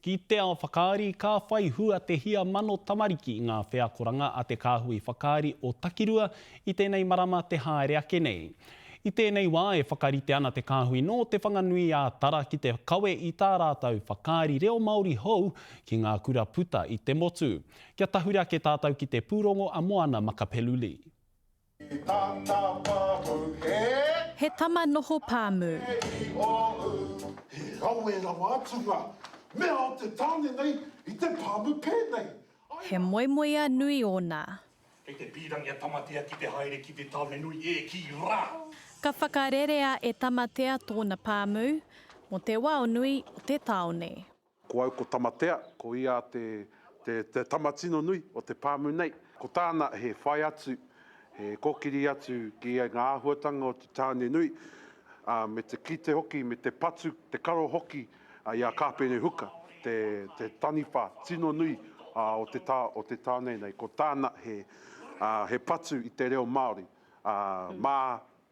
Ki te ao whakaari, ka whai hua te hia mano tamariki i ngā wheakoranga a te Kāhui Whakaari o Takirua i tēnei marama te haere ake nei. I tēnei wā e whakarite ana te kāhui nō Te Whanganui-ā-Tara ki te kawe i tā rātou whakaari reo Māori hou ki ngā kura puta i te motu. Kia tahuri ake tātou ki te pūrongo a Moana Makapeluli. He tama noho pāmu. He rawe rawa atu nga mea o te taone nei i te paamu penei. He moemoeā nui ōna. Kei te pīrangi a Tamatea ki te haere ki te tāone nui e kī rā! Ka whakarerea e Tamatea tōna pāmu mō te wao nui o te tāone. Ko au ko Tamatea, ko ia te, te, te tama tino nui o te pāmu nei. Ko tāna he whai atu, he kōkiri atu ki ngā āhuatanga o te tāne nui, ā, me te kite hoki, me te patu, te karo hoki i a Kāpene Huka, te, te taniwha tino nui o te tā, o te tāne nei. Ko tāna he, ā, he patu i te reo Māori, ā, mā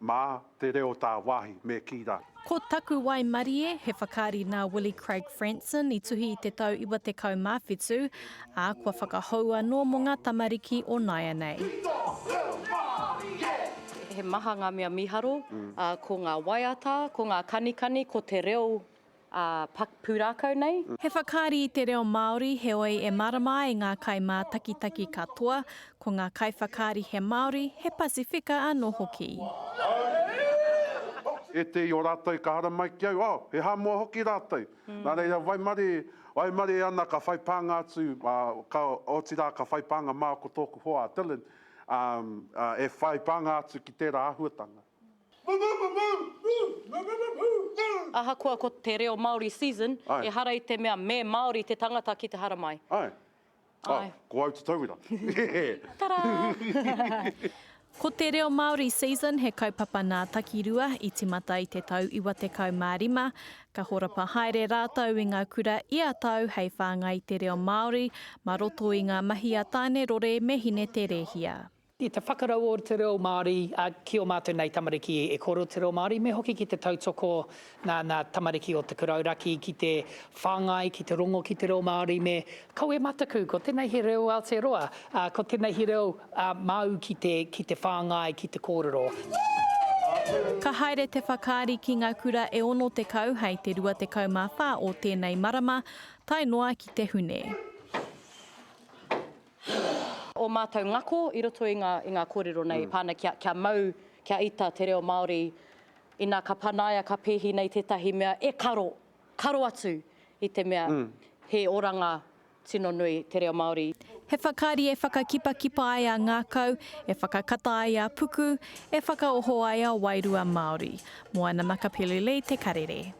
Mā te reo tāwāhi me kī rā. Ko Taku Waimarie, he whakaari nā Willie Craig Franson i tuhi i te tau 97, ā, kua whakahou anō mō ngā tamariki o nāianei. He maha ngā mea mīharo, ko ngā waiata, ko ngā kanikani, ko te reo ā, pūrākau nei. He whakaari i te reo Māori, heoi e mārama ai ngā kaimātakitaki katoa, ko ngā kaiwhakaari he Māori, he Pasifika anō hoki. Ētehi o rātou ka haramai ki au, oh, he Hāmoa hoki rātou. Nā reira, waimarie, waimarie ana ka whai pānga atu, ā, ka, otirā ka whai pānga māu ko tōku hoa a Dylan, ā, e whai pānga atu ki tērā āhuatanga. Ahakoa ko te reo Māori season, ehara i te mea me Māori te tangata ki te haramai. Ae. Ae. Ko au te tauira. Tarā! Ko te reo Māori season he kaupapa nā Takirua i timata i te tau 95. Ka horapa haere rātou i ngā kura ia tau hei whāngai i te reo Māori mā roto i ngā mahi a Tāne Rore me Hine Te Rēhia. I te whakarauora te reo Māori ki ō mātou nei tamariki e kōrero te reo Māori, me hoki ki te tautoko nā nā tamariki o te kurauraki ki te whāngai, ki te rongo ki te reo Māori me kaua e mataku, ko tēnei he reo Aotearoa, ā, ko tēnei he reo māu ki te, ki te whāngai, ki te kōrero. Ka haere te whakaari ki ngā kura e 60 hei te 24 o tēnei marama, tae noa ki te Hune. Ō mātou ngako i roto i ngā, i ngā kōrero nei e pā ana kia, kia mau, kia ita te reo Māori inā ka panaia, ka pēhi nei tētahi mea e karo, karo atu i te mea he oranga tino nui te reo Māori. He whakaari e whakakipakipa ai a ngākau, e whakakata ai a puku, e whakaoho ai a wairua Māori. Moana Makapili Lee Te Karere.